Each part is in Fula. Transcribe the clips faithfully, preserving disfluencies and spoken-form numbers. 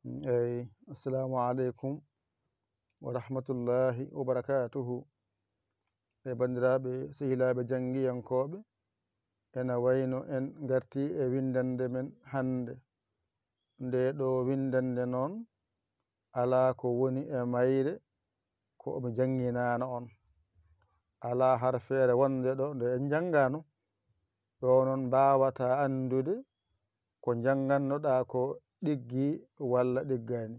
Eyi, assalamu aleykum wa rahmatullahi wa barakatuhu. E banndiraaɓe, sehilaaɓe janngiyankooɓe, ena wayno en ngartii e winndannde men hannde. Ndee ɗoo winndannde noon, alaa ko woni e mayre ko mi jannginaano on. Alaa har feere wonnde ɗo nde en njanngaano. Ɗoo noon mbaawataa anndude ko njanngannoɗaa ko ɗiggi walla ɗiggaani.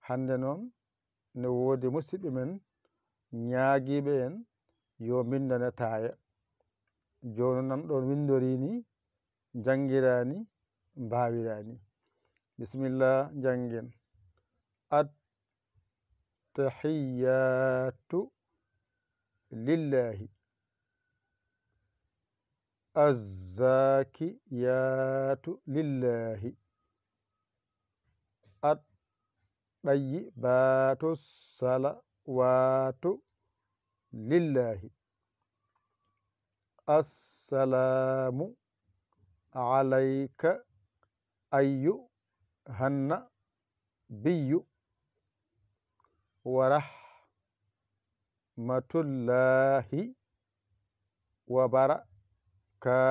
Hannde noon, ne woodi musidɓe men ñaagiiɓe en yo mbinndane taaya. Jooni noon ɗoon winndorii ni, njanngiraani, mbaawiraani. Bisimilla, njanngen. Attahiyaatu lillaahi. Azzakiyaatu lillaahi. At ɗayyibaatu salawaatu lillaahi. Assalaamu alayka ayyuhan nabiyyu wa rahmatullaahi wa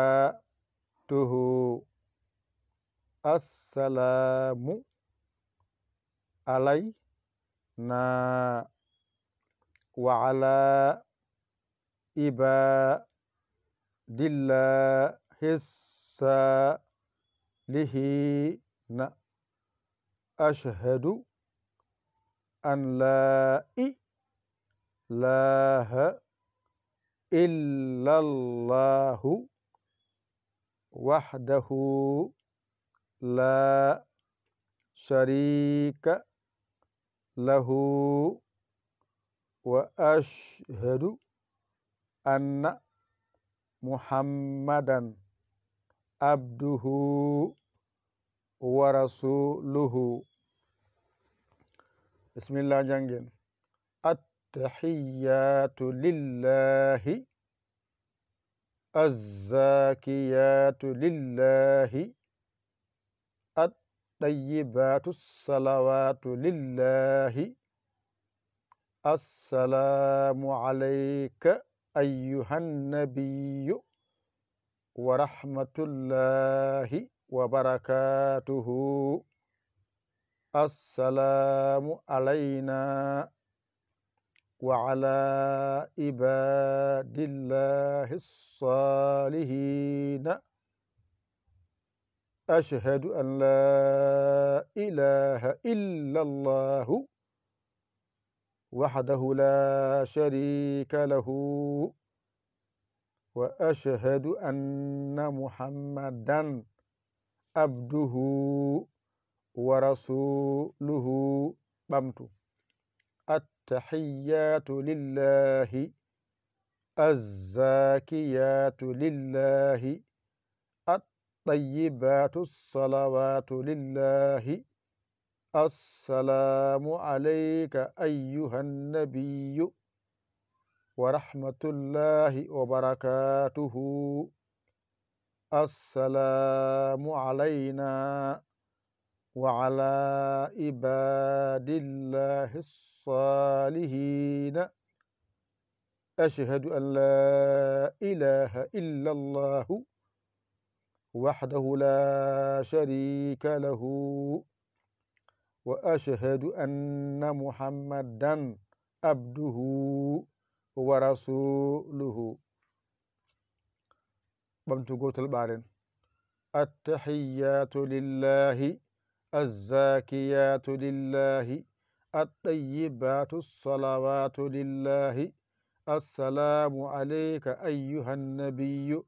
barakaatuhu. Assalaamu alayna wa alaa ibaadillaahi saalihiina. Ashhadu an laa ilaaha illallaahu wahdahu laa shariika lahu wa ashhadu anna Muhammadan abduhu wa rasuluhu. Bisimilla, njanngen. Attahiyaatu lillaahi. Azzakiyaatu lillaahi. Attayibaatu salawaatu lillaahi. Assalaamu alayka ayyuhan nabiyyu wa rahmatullaahi wa barakaatuhu. Assalaamu alaynaa wa alaa ibaadillaahi saalihiina. Ashhadu an laa ilaaha illallaahu wahdahu laa shariika lahu wa ashhadu anna Muhammadan abduhu wa rasuluhu. Ɓamtu. Attahiyaatu lillaahi. Azzakiyaatu lillaahi. Attayibaatu salawaatu lillaahi. Assalaamu alayka ayyuhan nabiyyu wa rahmatullaahi wa barakaatuhu. Assalaamu alaynaa wa alaa ibaadillaahi saalihiina. Ashhadu an laa ilaaha illallaahu wahdahu laa shariika lahu wa ashhadu anna Muhammadan abduhu wa rasuluhu. Ɓamtu gootal ɓaaren. Attahiyaatu lillaahi. Azzakiyaatu lillaahi. Attayibaatu salawaatu lillaahi. Assalaamu alayka ayyuhan nabiyyu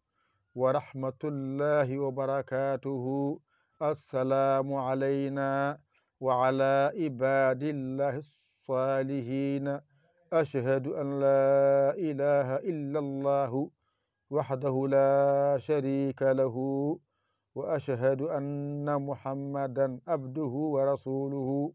wa rahmatullaahi wa barakaatuhu. Assalaamu alaynaa wa alaa ibaadillaahi saalihiina. Ashhadu an laa ilaaha illallaahu wahdahu laa shariika lahu wa ashhadu anna Muhammadan abduhu wa rasuluhu.